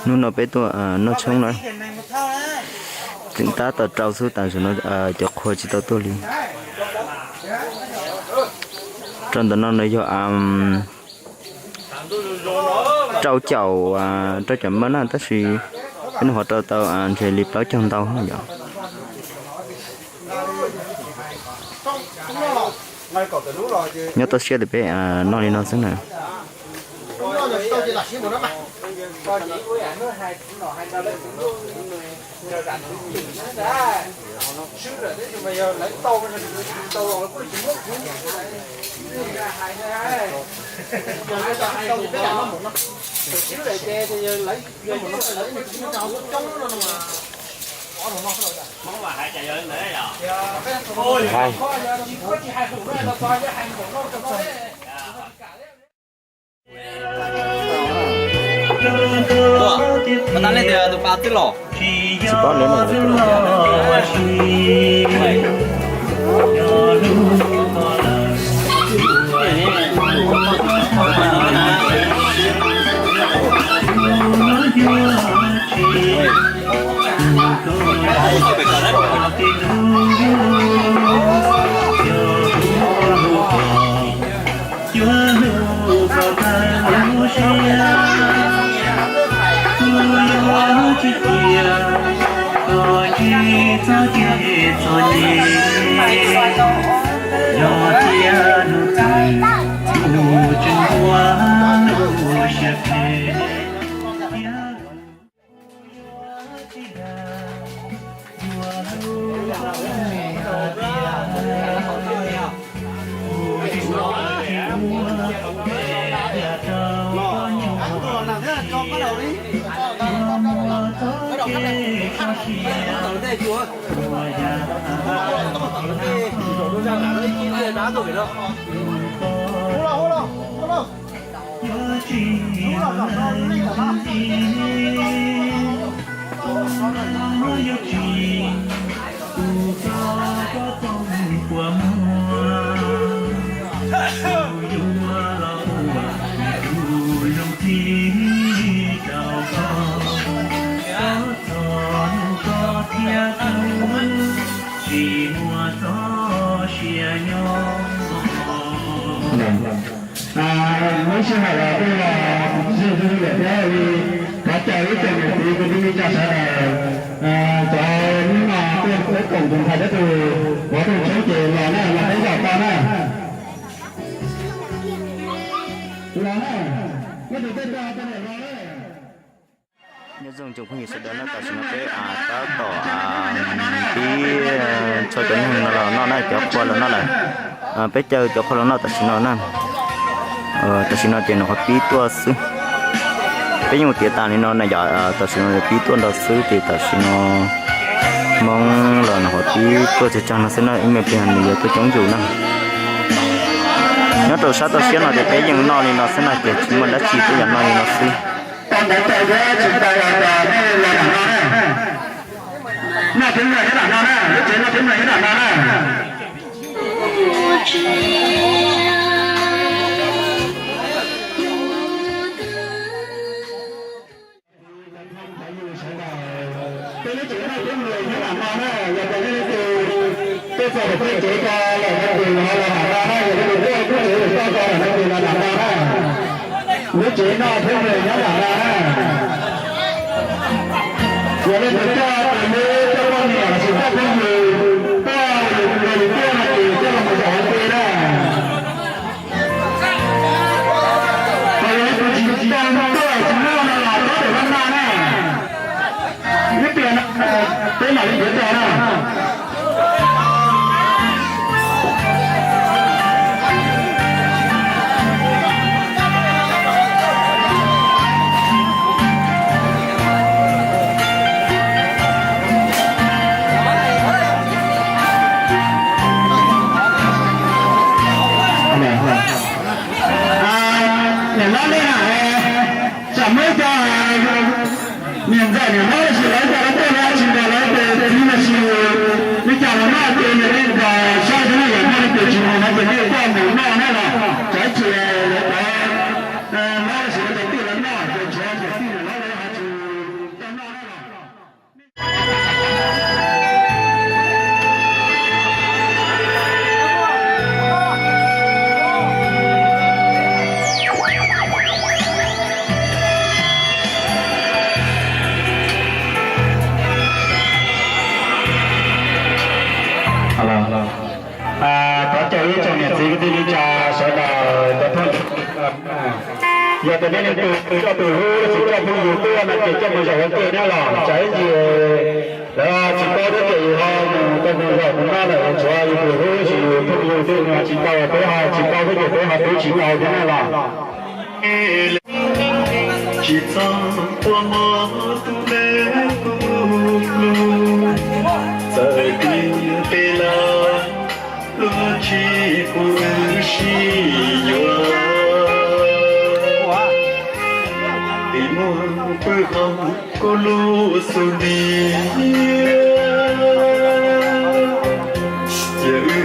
Hnub no peb tuaj noj tshoob na, tseem tab tom rau xwb, tam sim no cov qhua tsis tau tuaj li. Rau ntawm no nws yog rau caum, rau caum mab na, tab sis peb noj qhuav rau tau ntshe li plaub caug ntau yom. Nyob toj siab tias peb noj li no xwb na. Tsis paub lawv no. Lub sij hawm los kuj yog zoo zoo thiab li, thov caw ib tsoom niam txiv kwv tij neej tsa sawv daws, cov hnub no tuaj peb koom tus ntxhais thiab tus pov tus tshoob ces los na, los peb zom tau na. Los na, nej tus tej toj tej los na. Nyob zoo tsoom phooj ywg sawv daws na, tam sim no peb tab tom pib tso cov neeg no los noj na, cov qhua los noj lawm. Peb caw cov qhua los noj tam sim no na. Tam sim no ces nyuam qhuav pib tuaj xwb. Peb yeej mus tiav tas li no na yom, tam sim no pib tuaj nrau xwb ces tam sim no Hmoob los nyuam qhuav pib tuaj tsawg tsawg no xwb na, ib me pliag nws yuav tuaj coob yus na. Nyob rau sab toj siab no ces peb yeej noj li no xwb na, ces tsis muaj dab tsi, peb yog noj li no xwb. Tau ntawv tau thiab tsis tau los nej los nram no na. Noj peb noj nyob nram no na, lub tsev noj peb noj nyob nram no na. Peb lub tsev noj peb noj nyob nram no na, yog tias nej leej twg tuaj txog tom tej tsev ko lawm no ces los nram no na, yog leej twg tuaj lub tsev lawm toj ko lawm no ces los nram no na. Lub tsev noj peb noj nyob nram no na. Yog leej twg coj tus me coj poj niam los sis coj phooj ywg, coj tus me tuaj no ces coj los mus zaum hauv ke na. Ho yog leej twg tsis tau tuaj tsis muaj no los nyob ntawm no na. Ib pliag no peb mam li nrhiav tau na. Niam hlob nej na, tsam muab cov niam ntxawm niam hlob los sis lawv cov lawv tuaj lawv tsis nrog lawv tes txiv los sis li cas los noj ces niam nej nrog saib xyov yog noj li ces tsis mus no ces nej coj mus noj na los. Yog tias nej leej twg coj tus hlub los sis coj phooj ywg tuaj no ces coj mus zaum ua ke na los tsam ib ntsis lawv tsis paub thiab ces yus ho mus tau mus zaum mus noj lawm tshuav yus tus hlub los sis yus phooj ywg tej no tsis tau peb ho tsis paub thiab ces peb ho pub tsis tau thiab na los. Tsis txhob ua mob tus neeg kuv hlub, txawm tias peb lawm luag tsis pub wb sib yuav. Tim muaj pw hauv kuv lub xub ntiag, cia wb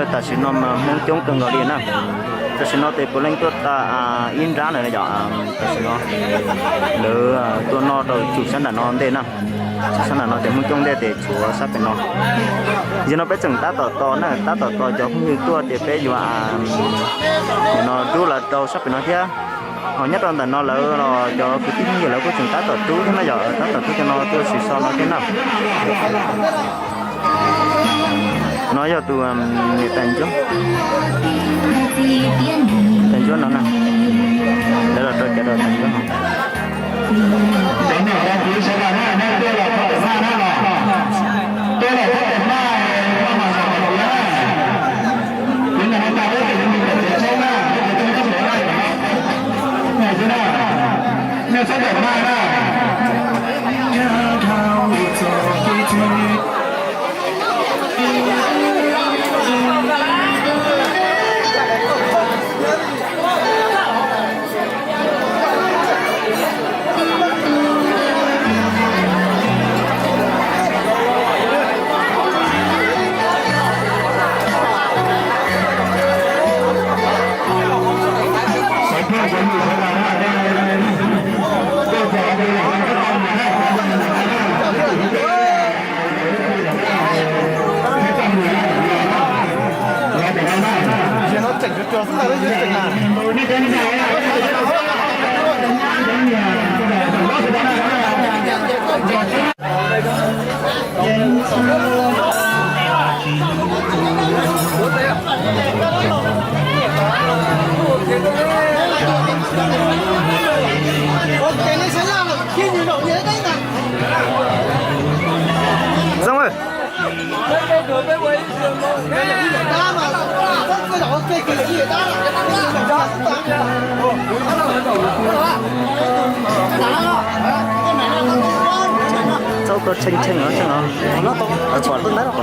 Tam sim no mas Hmoob coob kawg nkaus li na. Tam sim no ces puav leej tuaj tag ib nrab lawm yom. Tam sim no lawv tuaj noj rau tsum sab nram no ntej na. Tsum sab nram no ces Hmoob coob ntej ces tshuav sab pem no. Yog no peb tseem tab tom tos na, tab tom tos cov phooj ywg tuaj ces peb yuav no rub lawv rau sab pem no thiab. Ho nyob rau ntawm no lawv los cov kwv tij phooj ywg lawv kuj tseem tab tom rub thiab na yom, tab tom rub cov no tuaj sim so no thiab na. No yog tus niam tais Ntsuab, tais Ntsuab no na. Lawv los rau cov rau tais Ntsuab no. Zoo. Txaus koj tshee tshee no tshee no. Pom tau ntawd.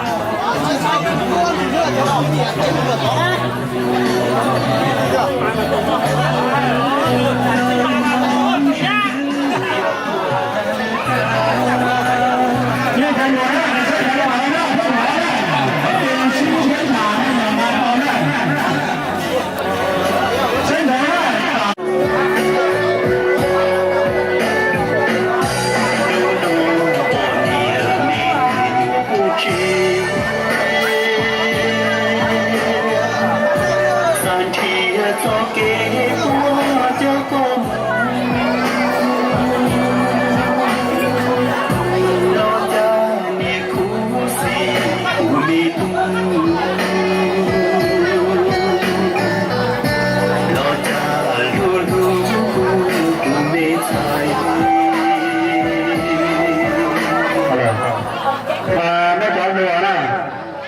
Nej cov hluas na,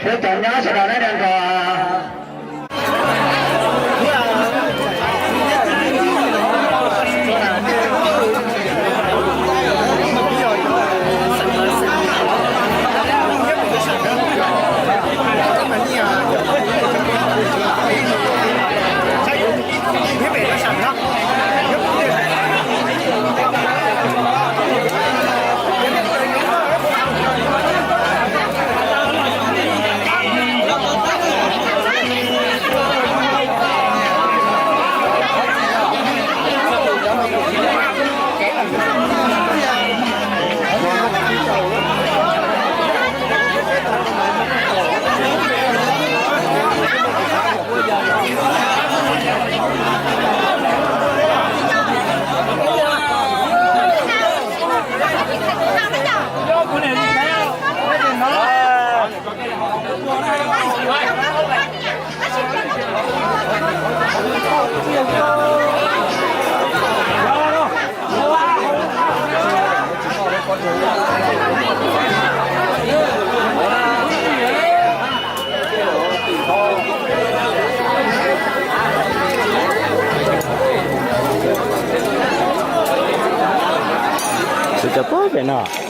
thiab cov nyab sawv daws nej nrog nrog. Cov pem no.